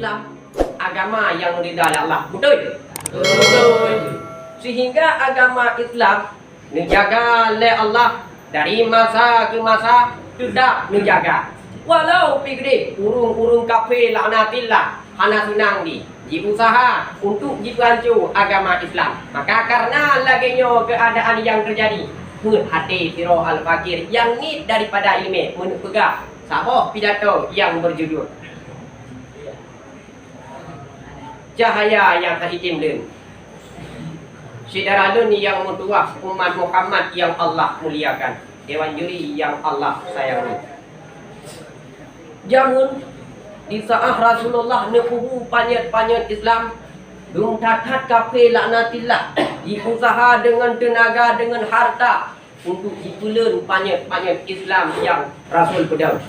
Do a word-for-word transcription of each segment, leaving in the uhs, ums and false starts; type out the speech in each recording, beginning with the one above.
Islam, agama nyang ridha lé Allah. Beutôi? Beutôi. Sehingga agama Islam neujaga lé Allah dari masa ke masa, teutap neujaga. Walau pih keudeh ureuëng-ureuëng kafé laknatillah hana seunang di jiusaha untuk jipeuhanco agama Islam. Maka kareuna lagée nyoe keuadaan nyang teujadi, peuet até sidroe al-fakir nyang niet daripada iéleumé meuneuk peugah saboh pidato nyang beujudul Cahaya nyang hana jitem leuen. Syedara lôn nyang meutuwah, umat Muhammad nyang Allah muliakan, dewan juri nyang Allah sayangi. Jameun di saát Rasulullah neupeubuet panyöt-panyöt Islam, dum that-that kafé laknatillah jiusaha deungon teunaga, deungon harta untuk jipeuleuen panyöt-panyöt Islam nyang Rasul peudong.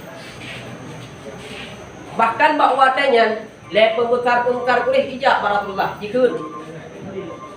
Bahkan bak watée nyan, lé peubeusar-peubeusar Quraisy jijak bak Rasulullah, jikheun,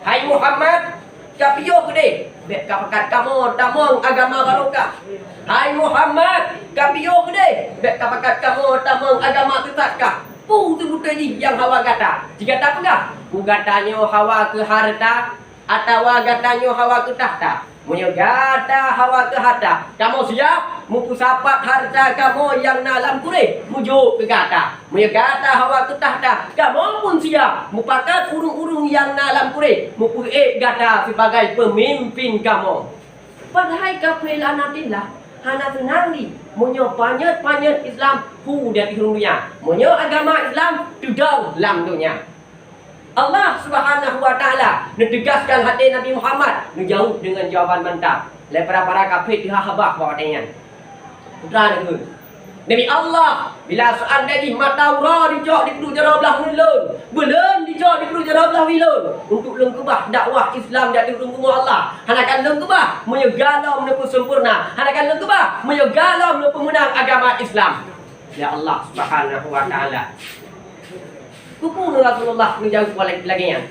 "Hai Muhammad, ka piôh keudeh, bék ka pakat kamoe tamong agama barokah. Hai Muhammad, ka piôh keudeh, bék ka pakat kamoe tamong agama sesat kah? Peue seubeutôi jih nyang hawa gata? Jih gata peugah, peue gata nyoe hawa keu hareuta, atawa gata nyoe hawa keu takhta? Meunyoe gata hawa keu hareuta, kamoe siap meupeusapat hareuta kamoe nyang na lam Quraisy meujok keu gata. Meunyoe gata hawa keu takhta, kamoe pun siap mupakat ureuëng-ureuëng nyang na lam Quraisy meupeuék gata sibagai peumimpin kamoe." Padahai kafé laknatillah hana seunang di meunyoe panyöt-panyöt Islam hu di ateueh donya, meunyoe agama Islam teudong lam donya. Allah Subhanahu wa Taala neuteugaskan hati Nabi Muhammad, neujaweueb deungon jawaban mantap. Lé para-para kafé teuhah babah bak watée nyan. Putra neukheun, "Nabi Allah, bila seandai jih mata uroe dicok di pruet jaroe blah ulôn, buleuen dicok di pruet jaroe blah ulôn, untuk lôn keubah dakwah Islam di ateueh rumoh Allah, hana akan lôn keubah meunyoe galom neupeusempurna, hana akan lôn keubah meunyoe galom neupeumeunang agama Islam." Ya Allah Subhanahu wa Taala. Keupeue Rasulullah geujaweueb lagée nyan?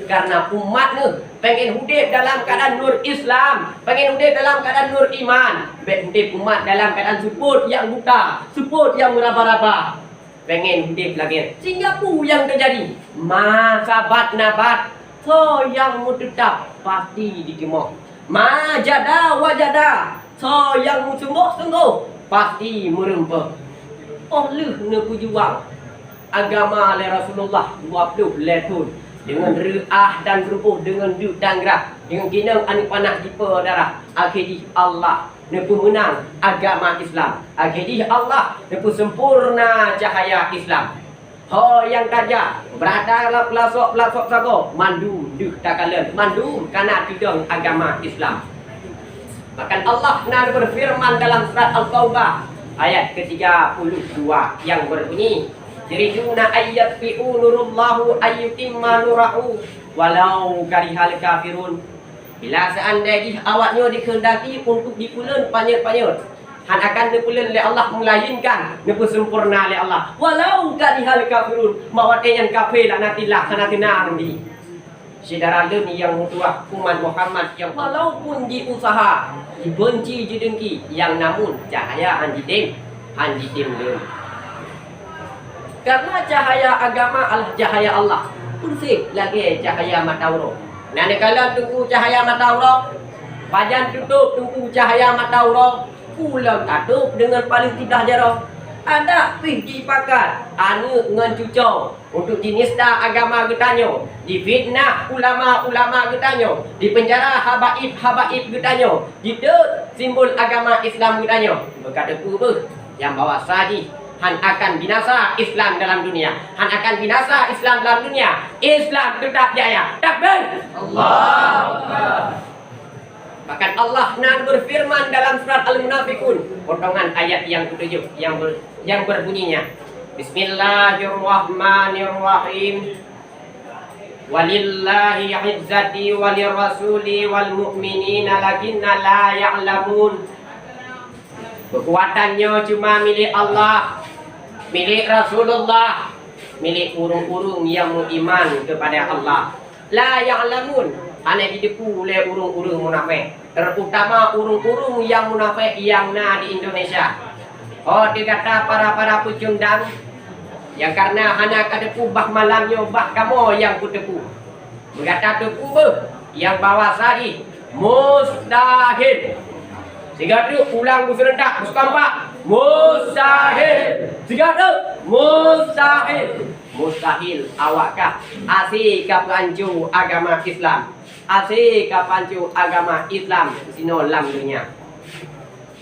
Karena umat neuh pengen udeb dalam keadaan nur Islam, pengen udeb dalam keadaan nur iman. Bék udeb umat dalam keadaan seupôt nyang buta, seupôt nyang meuraba-raba. Pengen udeb lagée nyan. Sehingga peue nyang teujadi? Ma sabat nabat, soe nyang meuteutap pasti jitimoh. Ma jada wajada, soe nyang meusunggoh-sunggoh pasti meureumpok. Óh lheueh neupeujuang agama lé Rasulullah dua ploh lhée thon deungon reuah dan reuôh, deungon deuk dan grah, deungon ginong aneuëk panah jipeue darah, akhé jih Allah neupeumeunang agama Islam, akhé jih Allah neupeusempurna cahaya Islam. Ho nyang tajak, beurata lam peulasok-peulasok sagoe, mandum deuh takalon, mandum kana teudong agama Islam. Bahkan Allah na beufeureuman dalam surat At-Taubah ayat ketiga puluh dua yang berbunyi, "Yuriduna ayyutfi'u nurallahu ayyutimma nurahu walau karihal kafirun." Bila seandai jih awak nyoe dikehendaki untuk dipeuleuen panyöt-panyöt, hana akan neupeuleuen lé Allah, meulainkan neupeusempurna lé Allah. Walau karihal kafirun, bak watée nyan kafé laknatillah hana teunang di. Syedara lôn nyang meutuwah, umat Muhammad nyang walaupun jiusaha, jibeunci, jidengki, nyang namun cahaya han jitem, han jitem leuen. Karena cahaya agama adalah cahaya Allah, peuséh lagée cahaya mata uroe. Na neukalon teungku cahaya mata uroe, pajan tutôb teungku cahaya mata uroe, ulôn tatôb deungon paléng tiblah jaroe. Adak pih jipakat aneuëk ngon cucoe untuk jinista agama geutanyoe, jifitnah ulama-ulama geutanyoe, jipeunjara habaib-habaib geutanyoe, jiteuet simbol agama Islam geutanyoe. Beuka teupeu beuh nyang bahwa saji han akan binasa Islam dalam dunia, han akan binasa Islam dalam dunia. Islam teutap jaya. Takbir! Allahu Akbar. Bahkan Allah na beufeureuman dalam surat Al-Munafiqun, potongan ayat nyang ketujuh yang ber-, yang berbunyinya, "Bismillahirrahmanirrahim. Walillahi izzati walirrasuli wal mu'minina lakinna la ya'lamun." Keukuatan nyoe cuma milék Allah, milék Rasulullah, milék ureuëng-ureuëng nyang meuiman keupada Allah. La ya'lamun, hana jiteupeue lé ureuëng-ureuëng munafék, terutama ureuëng-ureuëng nyang munafék nyang na di Indonesia. Oh, di gata para-para peucundang, Nyang karna hana ka teupeu bah malam nyoe bah kamoe nyang peuteupeue. Meugata teupeu beuh nyang bahwa sadih mustahil. Sigoe teuk ulang beuserentak beusekompak, mustahil. Sigoe teuk, mustahil. Mustahil awak kah hase ka peuhanco agama Islam. Hase ka peuhanco agama Islam sinoe lam donya.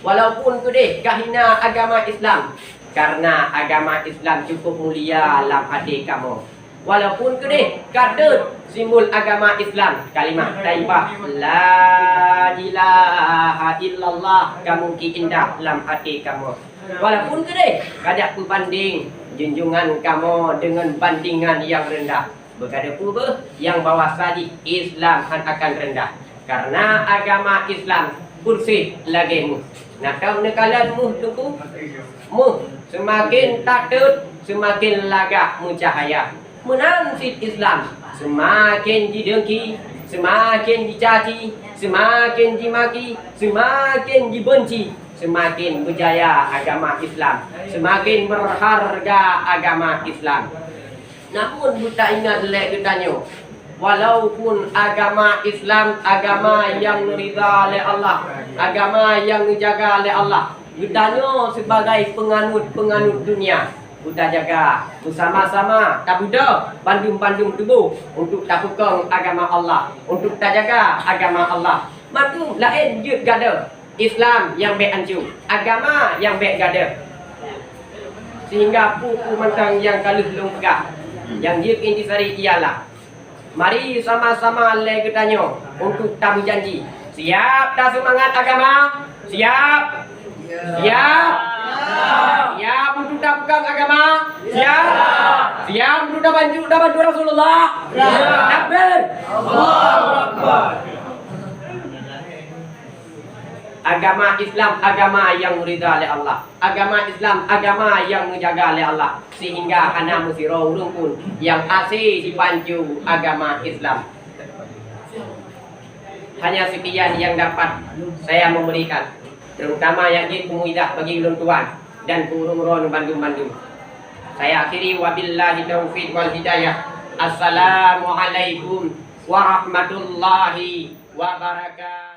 Walaupun keudeh ka hina agama Islam, karna agama Islam cukup mulia lam até kamoe. Walaupun keudeh ka deuet simbol agama Islam, kalimah thaibah, la ilaha illallah, ka mungki indah lam até kamoe. Walaupun keudeh ka jak peubandeng junjungan kamoe deungon bandingan nyang reundah, beugata peue beuh nyang bahwa sadih Islam hana akan reundah. Karna agama Islam beureuséh lagée méuh. Na tom neukalon méuh teungku? Méuh seumaken that deuet, seumaken lagak meucahya. Meunan cit Islam, seumaken jideungki, seumaken jicaci, seumaken jimaki, seumaken jibeunci, seumaken beujaya agama Islam, seumaken beurharga agama Islam. Namun beutaingat lé geutanyoe, walaupun agama Islam agama nyang neuridha lé Allah, agama nyang neujaga lé Allah, geutanyoe sibagai peunganut-peunganut dunia, beutajaga beusama-sama, tabeudôh bandum-bandum tuboh untuk tapeukong agama Allah, untuk tajaga agama Allah. Mandum laén jeuet gadoh. Islam nyang bék hanco, agama nyang bék gadoh. Sehingga peue-peue mantong nyang ka lheueh lôn peugah, nyang jeuet intisari ialah, mari sama-sama lé geutanyoe untuk tameujanji, siab taseumangat agama? Siab? Siab? Siab untuk tapeukong agama? Siab? Siab untuk tabantu, tabantu Rasulullah? Takbir! Allahu Akbar! Agama Islam agama nyang meuridha lé Allah. Agama Islam agama nyang meujaga lé Allah, sehingga hana meusidroe ureuëng pun nyang hase jipanco agama Islam. Hanya sekian yang dapat saya memberikan, terutama nyang jeuet peumuizah bagi ulôn tuan dan ureuëng droeneuh bandum-bandum. Saya akhiri, wabillahi taufiq wal hidayah. Assalamualaikum warahmatullahi wabarakatuh.